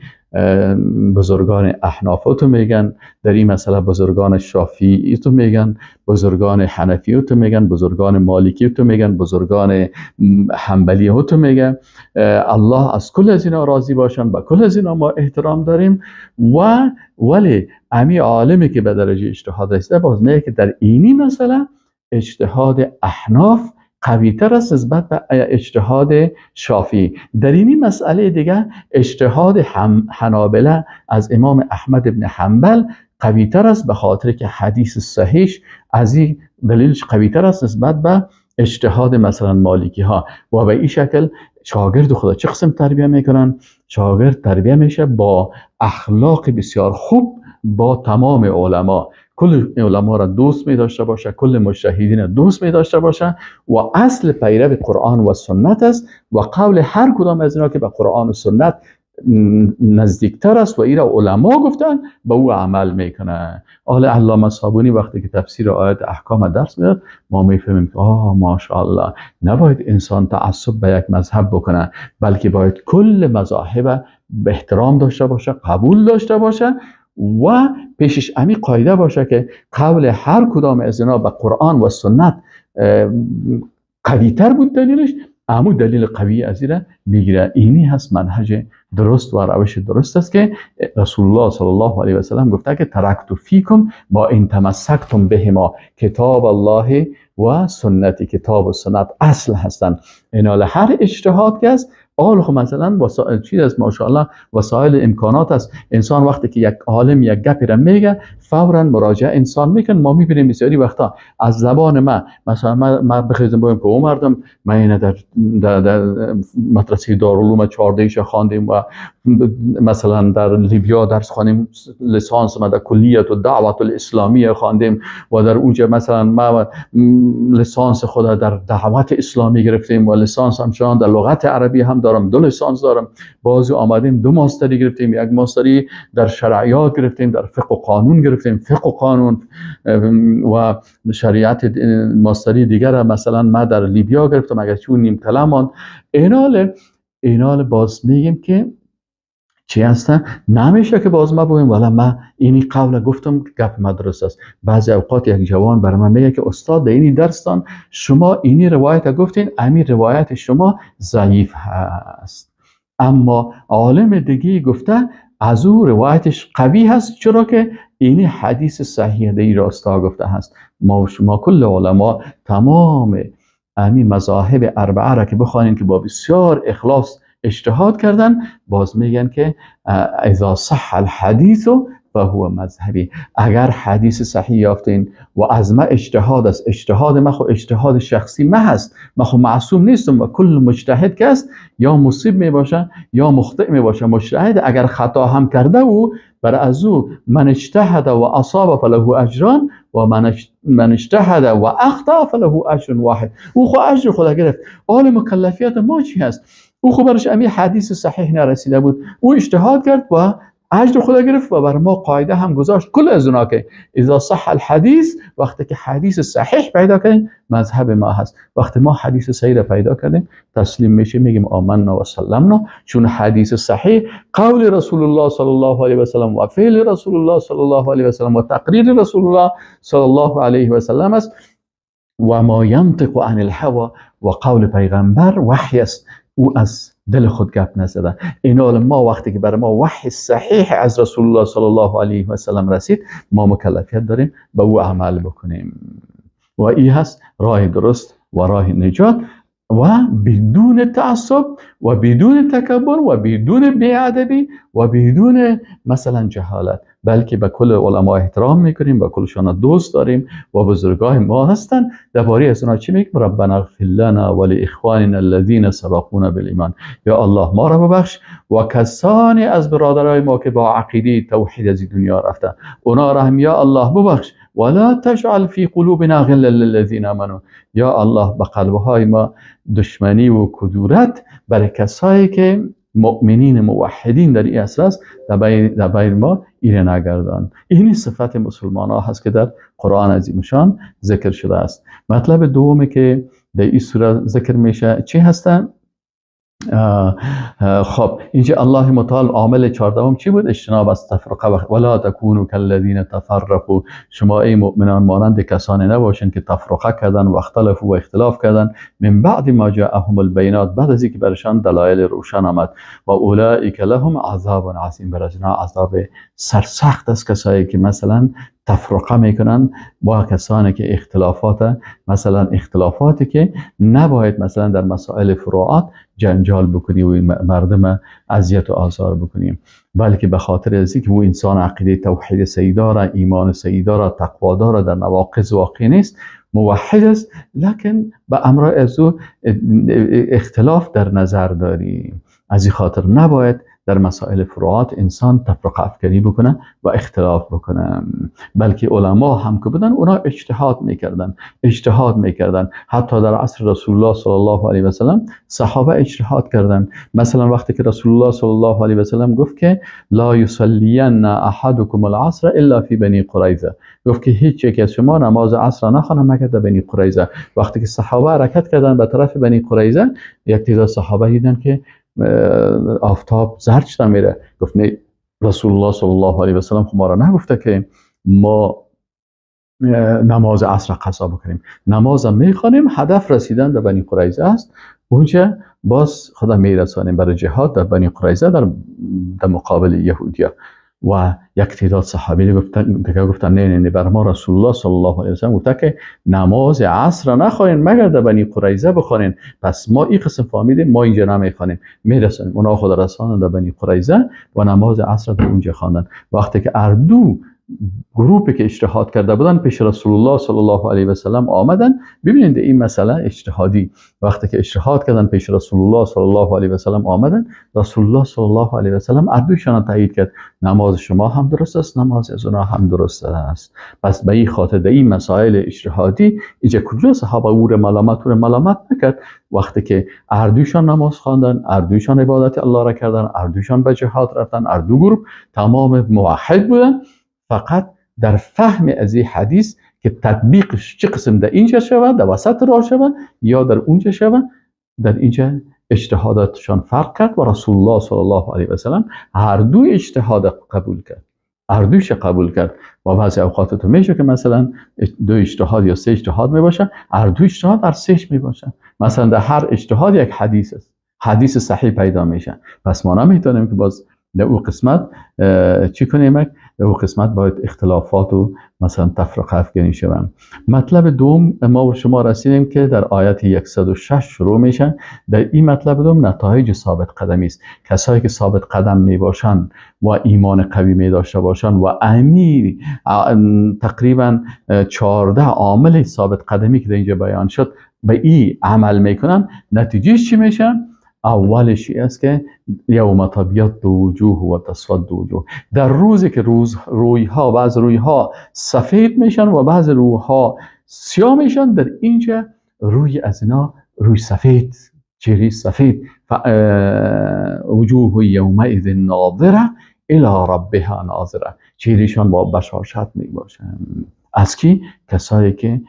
بزرگان احناف تو میگن در این مسئله، بزرگان شافعی تو میگن، بزرگان حنفی تو میگن، بزرگان مالکی تو میگن، بزرگان حنبلی تو میگن، الله از کل از اینا راضی باشن، با کل از اینا ما احترام داریم. و ولی امی عالمی که به درجه اجتهاد رسیده باز میگه که در اینی مسئله اجتهاد احناف قوی تر است نسبت به اجتهاد شافعی. در این مسئله دیگه اجتهاد حنابله از امام احمد بن حنبل قوی تر است، به خاطر که حدیث صحیح از این دلیلش قوی تر است نسبت به اجتهاد مثلا مالکی ها. و به این شکل شاگرد خدا چه قسم تربیه میکنن؟ شاگرد تربیه میشه با اخلاق بسیار خوب با تمام علما، کل علما را دوست می داشته باشه، کل مجتهدین دوست می داشته باشه و اصل پیرو قرآن و سنت است و قول هر کدام از اینا که به قرآن و سنت نزدیکتر است و ایرا علما گفتن به او عمل میکنه. آل علامه صابونی وقتی که تفسیر آیات احکام درس میداد ما میفهمیم که آه ماشاءالله نباید انسان تعصب به یک مذهب بکنه، بلکه باید کل مذاهب به احترام داشته باشه، قبول داشته باشه و پیشش امی قاعده باشه که قول هر کدام از اینا به قرآن و سنت قوی تر بود دلیلش، امو دلیل قوی از ایره میگیره. اینی هست منهج درست و روش درست است که رسول الله صلی الله علیه و سلم گفته که ترکت فیکم ما ان تمسکتم بهما کتاب الله و سنتی. کتاب و سنت اصل هستند. اینا هر اجتهاد که است آل خب مثلا وسائل چیز است ماشاءالله، وسایل امکانات است. انسان وقتی که یک عالم یک گپی را میگه فورا مراجعه انسان میکنه. ما میبینیم بسیاری وقتا از زبان ما مثلا ما بخیزم بگم که او مردم ما اینه در مدرسه دارالعلوم 14 خواندیم و مثلا در لیبیا درس خواندیم، لیسانس ما در کلیت و دعوت الاسلامیه خواندیم و در اونجا مثلا ما لیسانس خود در دعوت اسلامی گرفتیم و لیسانس همچنان در لغت عربی هم دارم، 2 لیسانس دارم، باز آمدیم 2 ماستری گرفتیم، 1 ماستری در شرعیات گرفتیم، در فقه و قانون گرفتیم، فقه و قانون و شریعت ماستری دیگر مثلا ما در لیبیا گرفتم اگر چون نیم کلمان. اینال باز میگیم که چی هستن؟ نمیشه که باز ما بگیم والا ما اینی قول گفتم گپ مدرسه است. بعضی اوقات یک جوان بر من میگه که استاد اینی درستان شما اینی روایت گفتین، امی روایت شما ضعیف هست، اما عالم دیگه گفته از او روایتش قوی هست، چرا که اینی حدیث صحیح دی راستا گفته هست. ما و شما کل علما تمام امی مذاهب اربعه را که بخوانیم که با بسیار اخلاص اجتهاد کردن، باز میگن که اذا صح الحدیث فهو مذهبی. اگر حدیث صحیح یافتین و از ما اجتهاد است، اجتهاد ما خو اجتهاد شخصی ما هست، ما خو معصوم نیستم و کل مجتهد که است یا مصیب می باشه یا مخطئ می باشه. مجتهد اگر خطا هم کرده او بر از او من اجتهد و اصاب فله اجران و من اجتهد و اخطا فله اجر واحد. او خو اجر خدا گرفت. آل مکلفیت ما چی هست؟ او خو برش امی حدیث صحیح نرسیده بود، او اجتهاد کرد و اجر خدا گرفت و بر ما قاعده هم گذاشت کل از اونا که اذا صح الحدیث، وقتی که حدیث صحیح پیدا کردیم مذهب ما هست. وقتی ما حدیث صحیح را پیدا کردیم تسلیم میشیم، میگیم آمنا و سلمنا، چون حدیث صحیح قول رسول الله صلی الله علیه و سلم و فعل رسول الله صلی الله علیه و سلم و تقریر رسول الله صلی الله علیه و سلم است. و ما ینطق عن الهوى، و قول پیغمبر وحی است، او از دل خود گپ نزده. این ما وقتی که بر ما وحی صحیح از رسول الله صلی الله علیه و سلم رسید، ما مکلفیت داریم به او عمل بکنیم و این هست راه درست و راه نجات، و بدون تعصب و بدون تکبر و بدون بی‌ادبی و بدون مثلا جهالت، بلکه به کل علما احترام میکنیم، به کلشان دوست داریم و بزرگای ما هستن. درباره از اونا چی میگیم؟ ربنا اغفر لنا ولاخواننا الذين سبقونا بالایمان. یا الله ما را ببخش و کسانی از برادرای ما که با عقیده توحید از دنیا رفتن اونا را هم یا الله ببخش. ولا تجعل فی قلوبنا غلا للذین آمنوا. یا الله به قلبهای ما دشمنی و کدورت برای کسایی که مؤمنین موحدین در این عصر است در بین ما ایره نگردان. این صفت مسلمان ها هست که در قرآن عظیمشان ذکر شده است. مطلب دومی که در این سوره ذکر میشه چی هستن؟ خب اینجا الله متعال عامل 14 چی بود؟ اجتناب از تفرقه ولا تکونوا کالذین تفرقوا. شما ای مؤمنان مانند کسانی نباشین که تفرقه کردن و اختلفوا و اختلاف کردن، من بعد ما جاءهم البینات، بعد از اینکه برشان دلایل روشن آمد. و اولئک لهم عذاب عظیم، بر از اینا عذاب سرسخت است. کسایی که مثلا تفرقه میکنن با کسانی که اختلافات، مثلا اختلافاتی که نباید مثلا در مسائل فروعات جنجال بکنی و مردم اذیت و آزار بکنیم، بلکه به خاطر از اینکه او انسان عقیده توحید صحیح داره، ایمان صحیح داره، تقوا داره، در نواقض واقع نیست، موحد است، لکن به امر از او اختلاف در نظر داریم. از این خاطر نباید در مسائل فروعات انسان تفرقه افکنی بکنه و اختلاف بکنه، بلکه علما هم که بودن اونا اجتهاد میکردن، حتی در عصر رسول الله صلی الله علیه و سلم صحابه اجتهاد کردن. مثلا وقتی که رسول الله صلی الله علیه و سلم گفت که لا یصلین احدکم العصر الا فی بنی قریظه، گفت که هیچ یک از شما نماز عصر نخوانه مگر در بنی قریظه. وقتی که صحابه حرکت کردن به طرف بنی قریظه، یک تعداد صحابه دیدن که آفتاب زرد شده میره. گفت نه، رسول الله صلی الله علیه و سلم خب ما را نگفته که ما نماز عصر قضا بکنیم، نماز میخوانیم، هدف رسیدن به بنی قریظه است، اونجا باز خدا میرسانیم برای جهاد در بنی قریظه در مقابل یهودیا. و یک تعداد صحابی گفتن نه نه نه، بر ما رسول الله صلی الله علیه و سلم گفته که نماز عصر نخوانین مگر در بنی قریظه بخوانین، پس ما این قسم فهمیدیم، ما اینجا نمیخوانیم، میرسانیم. اونا خود رساندن در بنی قریظه و نماز عصر در اونجا خواندن. وقتی که اردو گروپی که اجتهاد کرده بودن پیش رسول الله صلی الله علیه و سلم آمدن، ببینید این مسئله اجتهادی، وقتی که اجتهاد کردن پیش رسول الله صلی الله علیه و سلم آمدن، رسول الله صلی الله علیه و سلم اردوشان تایید کرد، نماز شما هم درست است، نماز از اونها هم درست است. پس به این خاطر در این مسائل اجتهادی اینجا کجا صحابه او را ملامت نکرد. وقتی که اردوشان نماز خواندن، اردوشان عبادت الله را کردن، اردوشان به جهاد رفتن، اردو گروه تمام موحد بودن، فقط در فهم از این حدیث که تطبیقش چه قسم در اینجا شود، در وسط راه شود یا در اونجا شود، در اینجا اجتهاداتشان فرق کرد و رسول الله صلی الله علیه و سلم هر دو اجتهاد قبول کرد، هر دوش قبول کرد. و بعضی اوقات تو میشه که مثلا دو اجتهاد یا سه اجتهاد میباشه، هر دو اجتهاد هر سهش میباشه. مثلا در هر اجتهاد یک حدیث است، حدیث صحیح پیدا میشه. پس ما نمیتونیم که باز در او قسمت چی کنیم؟ در او قسمت باید اختلافات و مثلا تفرقه افکنی شوند. مطلب دوم ما و شما رسیدیم که در آیت 106 شروع میشه. در این مطلب دوم نتایج ثابت قدمی است. کسایی که ثابت قدم می باشند و ایمان قوی می داشته باشند و امیر تقریبا 14 عامل ثابت قدمی که در اینجا بیان شد به این عمل میکنن، نتیجهش چی میشه؟ اولش است که یوم تبیض وجوه و تسود وجوه، در روزی که روز رویها بعض رویها سفید میشن و بعض رویها سیاه میشن، در اینجا روی از اینا روی سفید، چهره سفید، وجوه یومئذ ناظره الی ربها ناظره، چهرهشان با بشاشت میباشه. از کی؟ کسایی که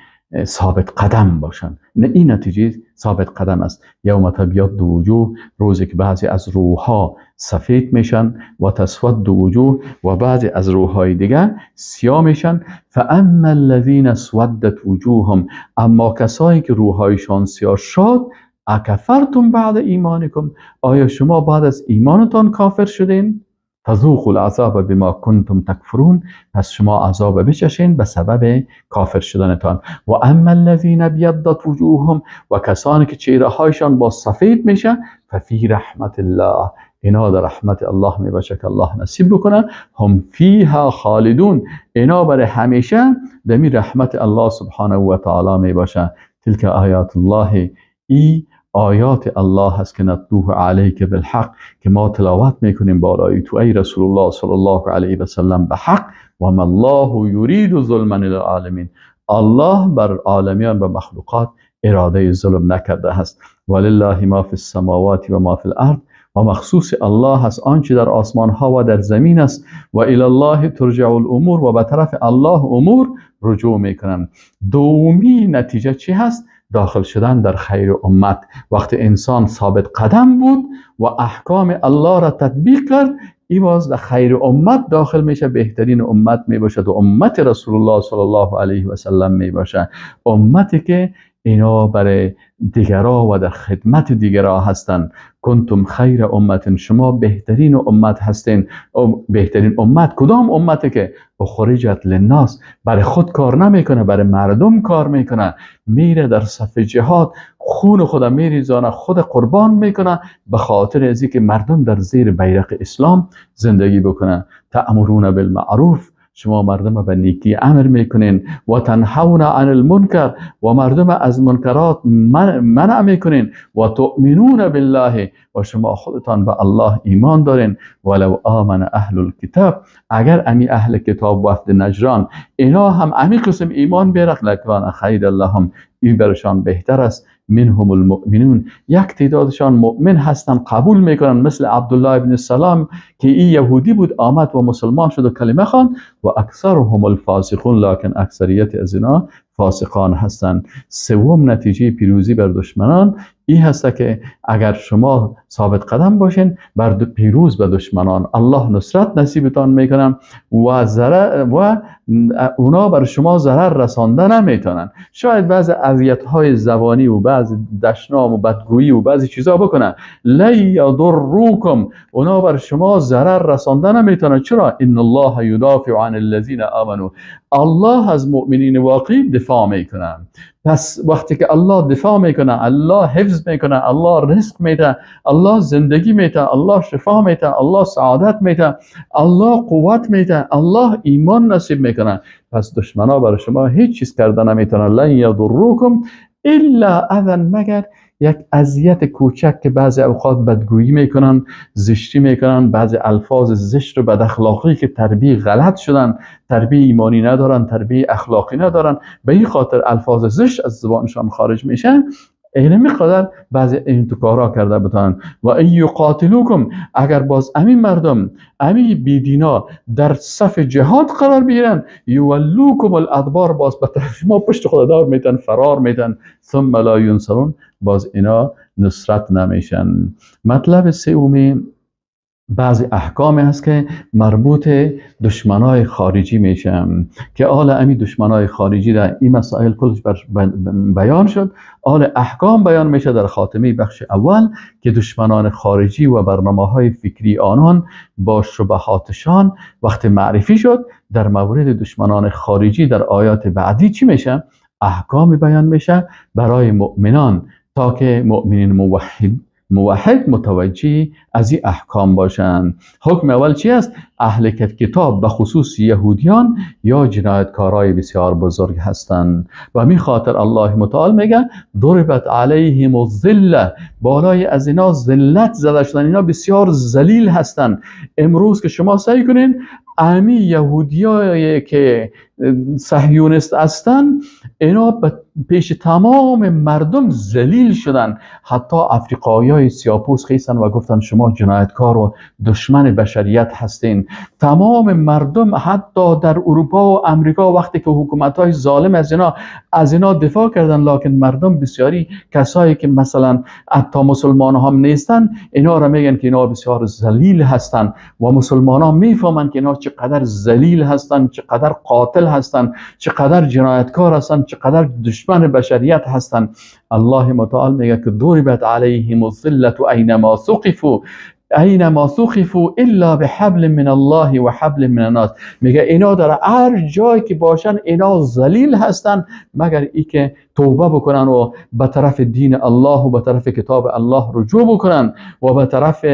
ثابت قدم باشن. نه، این نتیجه ثابت قدم است. یوم تبیض وجوه، روزی که بعضی از روحها سفید میشن و تسود وجوه و بعضی از روحهای دیگر سیاه میشن. فاما الذین اسودت وجوههم، اما کسایی که روحهایشان سیاه شد، اکفرتم بعد ایمانکم، آیا شما بعد از ایمانتان کافر شدین؟ فذوقوا العذاب بما کنتم تکفرون، پس شما عذاب بچشین به سبب کافر شدنتان. و اما الذین ابیضت وجوههم، و کسانی که چهره هایشان با سفید میشه، ففی رحمت الله، اینا در رحمت الله می باشه که الله نصیب بکنه. هم فیها خالدون، اینا برای همیشه در رحمت الله سبحانه و تعالی می باشه. تلک آیات الله، ای آیات الله هست که نتلوه علیک بالحق، که ما تلاوت میکنیم بالای تو ای رسول الله صلی الله علیه و سلم به حق. و ما الله یرید ظلما للعالمین، الله بر عالمیان و مخلوقات اراده ظلم نکرده است. ولله ما فی السماوات و ما فی الارض، و مخصوص الله هست آنچه در آسمان ها و در زمین است. و الی الله ترجع الامور، و به طرف الله امور رجوع میکنن. دومی نتیجه چی هست؟ داخل شدن در خیر امت. وقتی انسان ثابت قدم بود و احکام الله را تطبیق کرد، ای باز در خیر امت داخل میشه، بهترین امت میباشد و امت رسول الله صلی الله علیه و سلم میباشه. امتی که اینا برای دیگرا و در خدمت دیگرا هستند. کنتم خیر امت، شما بهترین امت هستین. بهترین امت کدام امته که اخرجت للناس، برای خود کار نمیکنه، برای مردم کار میکنه، میره در صف جهاد، خون خود میریزانه، خود قربان میکنه به خاطر از اینکه مردم در زیر بیرق اسلام زندگی بکنه. تأمرون بالمعروف، شما مردم به نیکی امر میکنین، و تنهون عن المنکر، و مردم از منکرات منع میکنین، و تؤمنون بالله، و شما خودتان به الله ایمان دارین. ولو آمن اهل الکتاب، اگر امی اهل کتاب وفد نجران اینا هم امی قسم ایمان بیارن، لکان خیر لهم، این برشان بهتر است. منهم المؤمنون، یک تعدادشان مؤمن هستند، قبول میکنن، مثل عبدالله ابن سلام که این یهودی بود آمد و مسلمان شد و کلمه خواند. و اکثرهم الفاسقون، لکن اکثریت از اینا فاسقان هستند. سوم نتیجه پیروزی بر دشمنان این هست که اگر شما ثابت قدم باشین بر پیروز به دشمنان، الله نصرت نصیبتان میکنن و ضرر و اونا بر شما ضرر رسانده نمیتونن. شاید بعض اذیت های زبانی و بعض دشنام و بدگویی و بعضی چیزا بکنن، لی یضروکم، اونا بر شما ضرر رسانده نمیتونن. چرا؟ ان الله یدافع عن الذین آمنوا، الله از مؤمنین واقعی دفاع میکنه. پس وقتی که الله دفاع میکنه، الله حفظ میکنه، الله رزق میده، الله زندگی میده، الله شفا میده، الله سعادت میده، الله قوت میده، الله ایمان نصیب میکنه، پس دشمنا برای شما هیچ چیز کرده نمیتونن. لن یضروکم الا اذى، مگر یک اذیت کوچک که بعضی اوقات بدگویی میکنن، زشتی میکنن، بعضی الفاظ زشت و بد اخلاقی که تربیه غلط شدن، تربیه ایمانی ندارن، تربیه اخلاقی ندارن، به این خاطر الفاظ زشت از زبانشان خارج میشن. اینمی قدر بعضی این کارا کرده بتانن. و این یقاتلوکم، اگر باز امین مردم امی بیدینا در صف جهاد قرار بگیرن، یولوکم الادبار، باز به طرف شما پشت خود دار میتن، فرار میتن، ثم لا ینصرون، باز اینا نصرت نمیشن. مطلب سومی بعضی احکام هست که مربوط دشمنای خارجی میشه که آل امی دشمنای خارجی در این مسائل کلش بیان شد. آل احکام بیان میشه در خاتمه بخش اول که دشمنان خارجی و برنامه های فکری آنان با شبهاتشان وقت معرفی شد. در مورد دشمنان خارجی در آیات بعدی چی میشه؟ احکام بیان میشه برای مؤمنان تا که مؤمنین موحد متوجه از این احکام باشند. حکم اول چی است؟ اهل کتاب به خصوص یهودیان یا جنایتکارای بسیار بزرگ هستند و می خاطر الله متعال میگه ضربت علیهم الذله، بالای از اینا ذلت زده شدن، اینا بسیار ذلیل هستند. امروز که شما سعی کنین امی یهودیایی که صهیونیست هستند اینا پیش تمام مردم ذلیل شدن، حتی افریقایی‌های سیاه‌پوست خیستن و گفتن شما جنایتکار و دشمن بشریت هستین. تمام مردم حتی در اروپا و امریکا وقتی که حکومت‌های ظالم از اینا دفاع کردن، لکن مردم بسیاری کسایی که مثلا حتی مسلمان هم نیستن اینا را میگن که اینا بسیار ذلیل هستن و مسلمان ها میفهمن که اینا چقدر ذلیل هستن، چقدر قاتل هستن، چقدر جنایتکار هستن، چقدر دشمن بشریت هستن. الله متعال میگه که ضربت علیهم الذلة اینما ثقفوا اینما ثقفوا الا بحبل من الله و حبل من الناس. میگه اینا در هر جایی که باشن اینا ذلیل هستن مگر ای که توبه بکنن و به طرف دین الله و به طرف کتاب الله رجوع بکنن و به طرف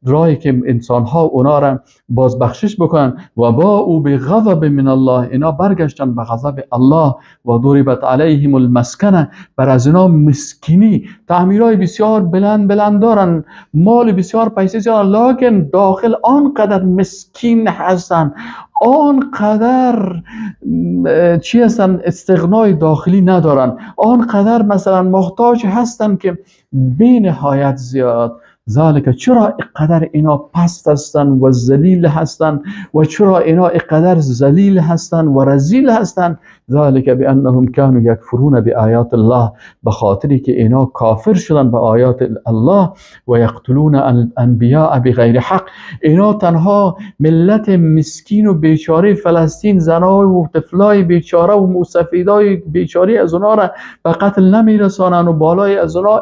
راهی که انسان ها اونا را باز بخشش بکنن. و با او به غضب من الله، اینا برگشتن به غضب الله. و ضربت علیهم المسکنه، بر از اینا مسکینی، تعمیرهای بسیار بلند بلند دارن، مال بسیار پیسه زیاد، لکن داخل آنقدر مسکین هستن، آنقدر چی هستن، استغنای داخلی ندارن، آنقدر مثلا محتاج هستن که بی نهایت زیاد. ذالک، چرا اینقدر اینا پست هستن و ذلیل هستن و چرا اینا اینقدر ذلیل هستن و رذیل هستن؟ ذالک بانهم كانوا یکفرون بآیات الله، به خاطری که اینا کافر شدن به آیات الله. و یقتلون الانبیاء بغیر حق، اینا تنها ملت مسکین و بیچاره فلسطین، زنای و طفلای بیچاره و موسفیدای بیچاره از اونا را به قتل نمیرسانن و بالای از اونا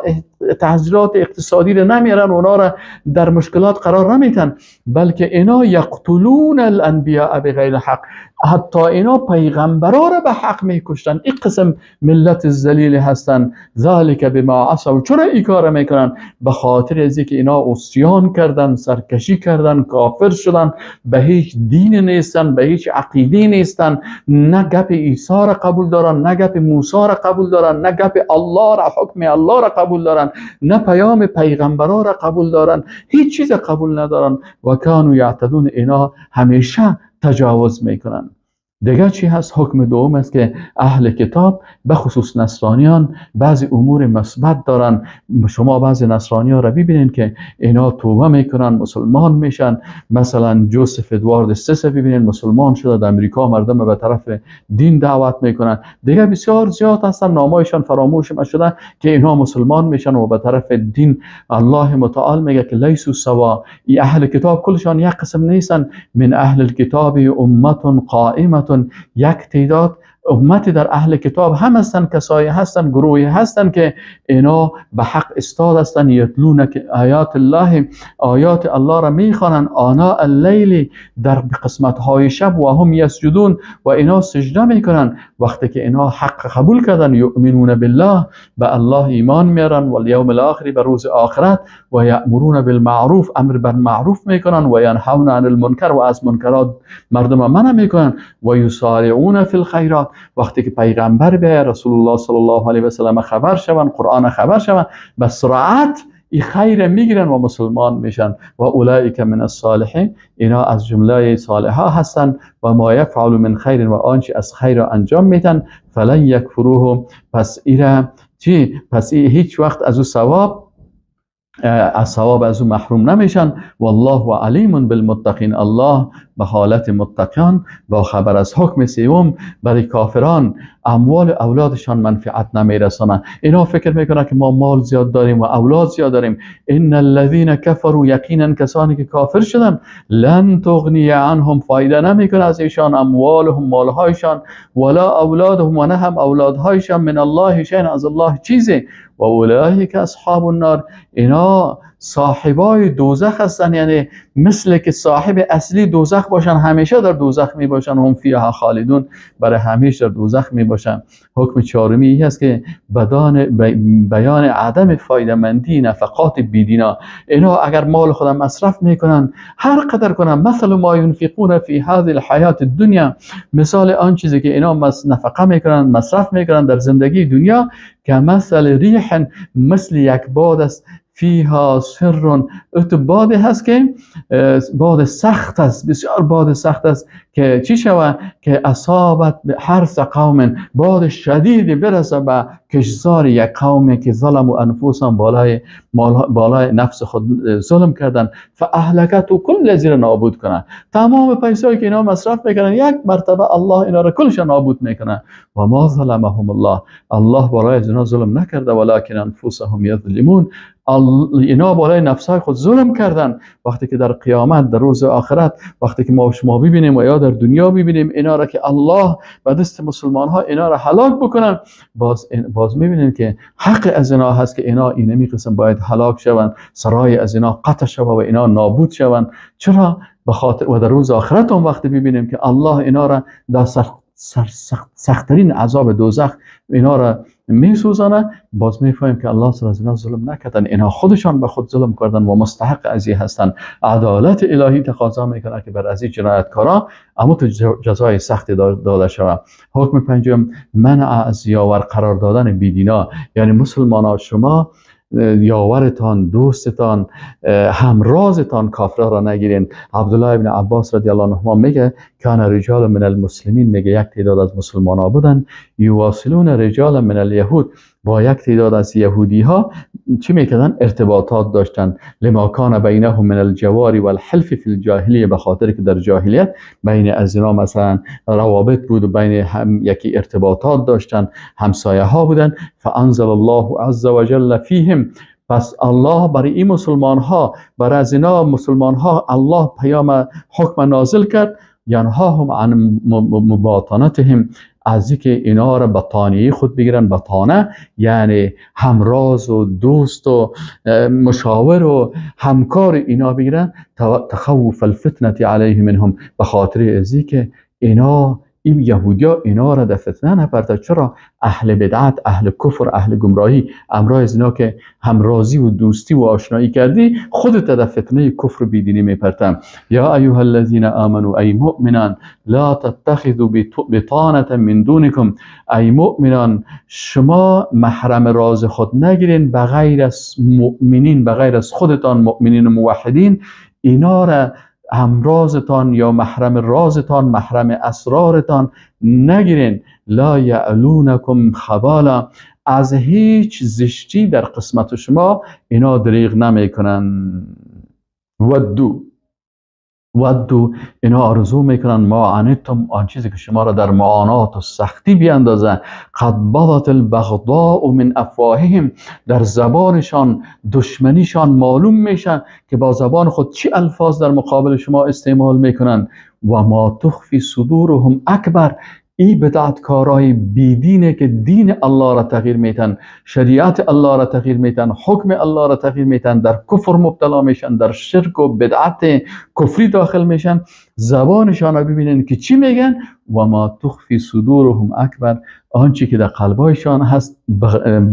تحصیلات اقتصادی را نمیارن، اونا را در مشکلات قرار نمیتن، بلکه اینا یقتلون الانبیاء بغیر حق، حتی اینا پیغمبرا را به حق میکشتن. این قسم ملت ذلیل هستن. ذالک بما عصوا، چرا این کار میکنن؟ به خاطر از اینکه اینا عصیان کردن، سرکشی کردن، کافر شدن، به هیچ دین نیستن، به هیچ عقیده نیستن، نه گپ عیسی را قبول دارن، نه گپ موسی را قبول دارن، نه گپ الله را، حکم الله را قبول دارن، نه پیام پیغمبرا را قبول دارن، هیچ چیز قبول ندارن. و کانوا یعتدون، اینا همیشه تجاوز میکنن. دیگه چی هست؟ حکم دوم است که اهل کتاب به خصوص نصرانیان بعضی امور مثبت دارن. شما بعضی نصرانی ها را ببینین که اینا توبه میکنن، مسلمان میشن. مثلا جوزف ادوارد سس ببینین مسلمان شده، در امریکا مردم به طرف دین دعوت میکنن. دیگه بسیار زیاد هستن، نامایشان فراموش شده که اینا مسلمان میشن و به طرف دین. الله متعال میگه که لیسوا سوا، ای اهل کتاب کلشان یک قسم نیستن. من اهل الکتاب امه قائمه، یک تعداد امت در اهل کتاب هم هستن، کسایی هستن، گروهی هستن که اینا به حق استاد هستن. یتلون آیات الله، آیات الله را میخوانن، آناء اللیل، در قسمت های شب، و هم یسجدون، و اینا سجده میکنن. وقتی که اینا حق قبول کردن، یؤمنون بالله، به الله ایمان میارن، و الیوم الاخر، به روز آخرت، و یأمرون بالمعروف، امر بر معروف میکنن، و ینهون عن المنکر، و از منکرات مردم منع میکنن، و یسارعون فی الخیرات. وقتی که پیغمبر به رسول الله صلی الله علیه و سلم خبر شوند، قرآن خبر شوند، به سرعت این خیر میگیرن و مسلمان میشن. و اولئک من الصالحین، اینا از جمله صالحا هستن. و ما یفعل من خیر، و آنچه از خیر را انجام میدن، فلن یکفروه، پس ایرا چی؟ پس ای هیچ وقت از او ثواب از ثواب از او محروم نمیشن. والله علیم بالمتقین، الله به حالت متقیان با خبر از. حکم سوم، برای کافران اموال اولادشان منفعت نمیرسانه. اینا فکر میکنن که ما مال زیاد داریم و اولاد زیاد داریم. ان الذین کفروا، یقینا کسانی که کافر شدن، لن تغنی عنهم، فایده نمیکنه از ایشان اموالهم، مالهایشان، ولا اولادهم، و نه هم اولادهایشان، من الله شیئا، از الله چیزی، و اولئک اصحاب النار، اینا صاحبای دوزخ هستن، یعنی مثل که صاحب اصلی دوزخ باشن، همیشه در دوزخ می باشن، هم فیها خالدون، برای همیشه در دوزخ می باشن. حکم چهارمی این است که بیان عدم فایده‌مندی نفقات بیدینا. اینا اگر مال خودم مصرف میکنن، هر قدر کنن، مثل ما ینفقون فی هذه الحیات الدنیا، مثال آن چیزی که اینا نفقه میکنن، مصرف میکنن در زندگی دنیا، که مثل ریح، مثل یک باد است، فیها سر، ات باد هست که باد سخت است، بسیار باد سخت است که چی شوه؟ که اصابت حرث قوم، باد شدید برسه به کشزار یک قومی که ظلم و انفسهم، بالای نفس خود ظلم کردن، فاهلکت، و کل زیر نابود کنه. تمام پیسایی که اینا مصرف میکنن، یک مرتبه الله اینا را کلش نابود میکنه. و ما ظلمهم الله، الله بالای از اینا ظلم نکرده، ولکن انفسهم یظلمون، اینا بالای نفسهای خود ظلم کردن. وقتی که در قیامت، در روز آخرت، وقتی که ما شما ببینیم و یا در دنیا ببینیم اینا را که الله به دست مسلمان ها اینا را هلاک بکنن، باز میبینیم که حق از اینا هست که اینا اینمی قسم باید هلاک شوند، سرای از اینا قطع شوند و اینا نابود شوند. چرا؟ به خاطر و در روز آخرت هم وقتی ببینیم که الله اینا را در سختترین عذاب دوزخ اینا را میسوزانه، باز میفهمیم که الله سر از اینا ظلم نکردن، اینا خودشان به خود ظلم کردن و مستحق از این هستن. عدالت الهی تقاضا میکنه که بر از این جنایتکارا اما تو جزای سختی داده شود. حکم پنجم، منع از یاور قرار دادن بیدینا، یعنی مسلمان ها شما یاورتان، دوستتان، همرازتان کافرها را نگیرین. عبدالله ابن عباس رضی الله عنهما میگه کان رجال من المسلمین، میگه یک تعداد از مسلمان ها بودن، یواصلون رجال من الیهود، با یک تعداد از یهودی ها چی میکردن؟ ارتباطات داشتن. لما کان بینهم من الجوار والحلف فی الجاهلیه، به خاطر که در جاهلیت بین از اینا مثلا روابط بود و بین هم یکی ارتباطات داشتن، همسایه ها بودن. فانزل الله عز وجل فیهم، پس الله برای این مسلمان ها، برای از اینا مسلمان ها الله پیام حکم نازل کرد، ینهاهم عن مباطنتهم، از اینکه اینا را بطانیه خود بگیرن. بطانه یعنی همراز و دوست و مشاور و همکار اینا بگیرن، تخوف الفتنه علیه منهم، به خاطر از اینکه اینا این یهودیا اینا را در فتنه نپرده. چرا؟ اهل بدعت، اهل کفر، اهل گمراهی، امرای از اینا که همرازی و دوستی و آشنایی کردی، خودت در فتنه کفر و بیدینی میپرتن. یا ایها الذین آمنوا، ای مؤمنان، لا تتخذوا بطانة من دونکم، ای مؤمنان شما محرم راز خود نگیرین بغیر از مؤمنین، بغیر از خودتان مؤمنین و موحدین، اینا را همرازتان یا محرم رازتان، محرم اسرارتان نگیرین. لا یعلونکم خبالا، از هیچ زشتی در قسمت شما اینا دریغ نمیکنن. ودو اینا آرزو میکنن، ما عنتم، آن چیزی که شما را در معانات و سختی بیاندازه. قد بدت البغضاء من افواههم، در زبانشان دشمنیشان معلوم میشن که با زبان خود چی الفاظ در مقابل شما استعمال میکنن. و ما تخفی صدورهم اکبر، ای بدعتکارای بیدینه که دین الله را تغییر میتن، شریعت الله را تغییر میتن، حکم الله را تغییر میتن، در کفر مبتلا میشن، در شرک و بدعت کفری داخل میشن. زبانشان را ببینن که چی میگن. و ما تخفی صدورهم اکبر، آنچه که در قلبایشان هست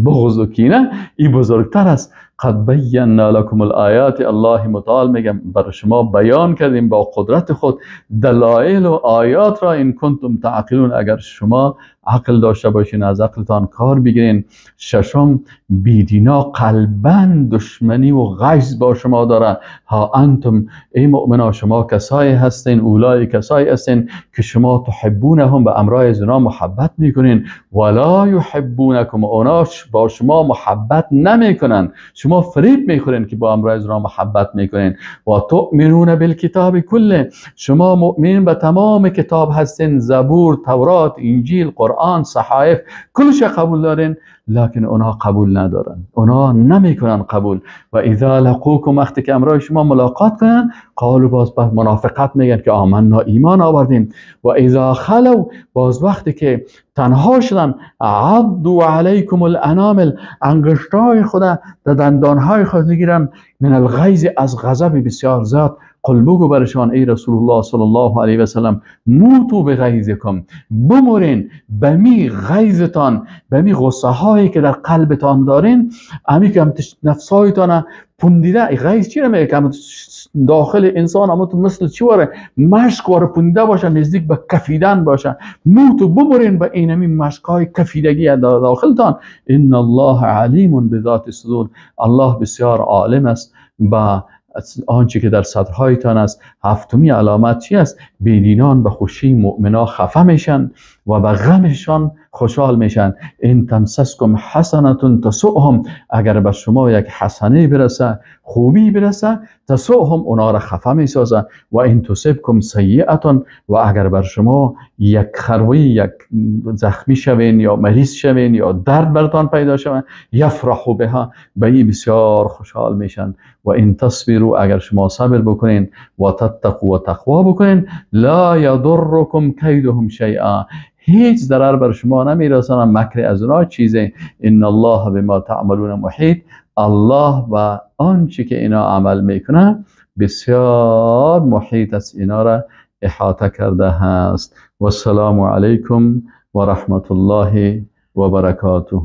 بغض و کینه، ای بزرگتر است. قد بینا لکم الآیات، الله متعال میگم بر شما بیان کردیم با قدرت خود دلایل و آیات را، این کنتم تعقلون، اگر شما عقل داشته باشین، از عقلتان کار بگیرین. ششم، بیدینا قلبا دشمنی و غیظ با شما داره. ها انتم، ای مؤمنا، شما کسایی هستین، اولای کسایی هستین که شما تحبونهم، به امرای زنا محبت میکنین، ولا یحبونکم، اونا با شما محبت نمیکنن، شما فریب میخورین که با امرای زنا محبت میکنین. و تؤمنون بالکتاب کله، شما مؤمن به تمام کتاب هستین، زبور، تورات، انجیل، قرآن، صحائف، کلش قبول دارین، لکن اونا قبول ندارن، اونا نمیکنن قبول. و اذا لقوکم، وقتی که امرای شما ملاقات کنن، قالوا، باز بر منافقت میگن که آمنا، ایمان آوردیم. و اذا خلو، باز وقتی که تنها شدن، عضوا علیکم الانامل، انگشتای خود در دندانهای خود میگیرن، من الغیظ، از غضب بسیار زیاد. قل، بگو برشان ای رسول الله صلی الله علیه و سلم، موتوا بغیظکم، بمرین به می غیظتان، به می غصه هایی که در قلبتان دارین، امی که هم نفسایتان پوندیده. غیظ چی رو میگه؟ که داخل انسان اما تو مثل چی واره مشک واره پونده باشه، نزدیک به کفیدن باشه. موتوا، بمرین به اینمی مشک های کفیدگی در داخلتان. ان الله علیم بذات الصدور، الله بسیار عالم است با آنچه که در صدرهایتان است. هفتمی علامت چی است؟ بیدینان به خوشی مؤمنا خفه میشن و به غمشان خوشحال میشن. ان تمسسکم حسنة تسؤهم، اگر به شما یک حسنه برسه، خوبی برسه، تسؤهم، اونا را خفه میسازه. و ان تصبکم سیئة، و اگر بر شما یک خروی، یک زخمی شوین یا مریض شوین یا درد برتان پیدا شوین، یفرحوا بها، به این بسیار خوشحال میشن. و ان تصبروا، اگر شما صبر بکنین، و تتقوا، و تقوا بکنین، لا یضرکم کیدهم شیئا، هیچ ضرر بر شما نمیرسانه مکر از اونا چیزی. ان الله بما تعملون محیط، الله و آنچه که اینا عمل میکنه بسیار محیط است، اینا را احاطه کرده هست. و السلام علیکم و رحمت الله و برکاته.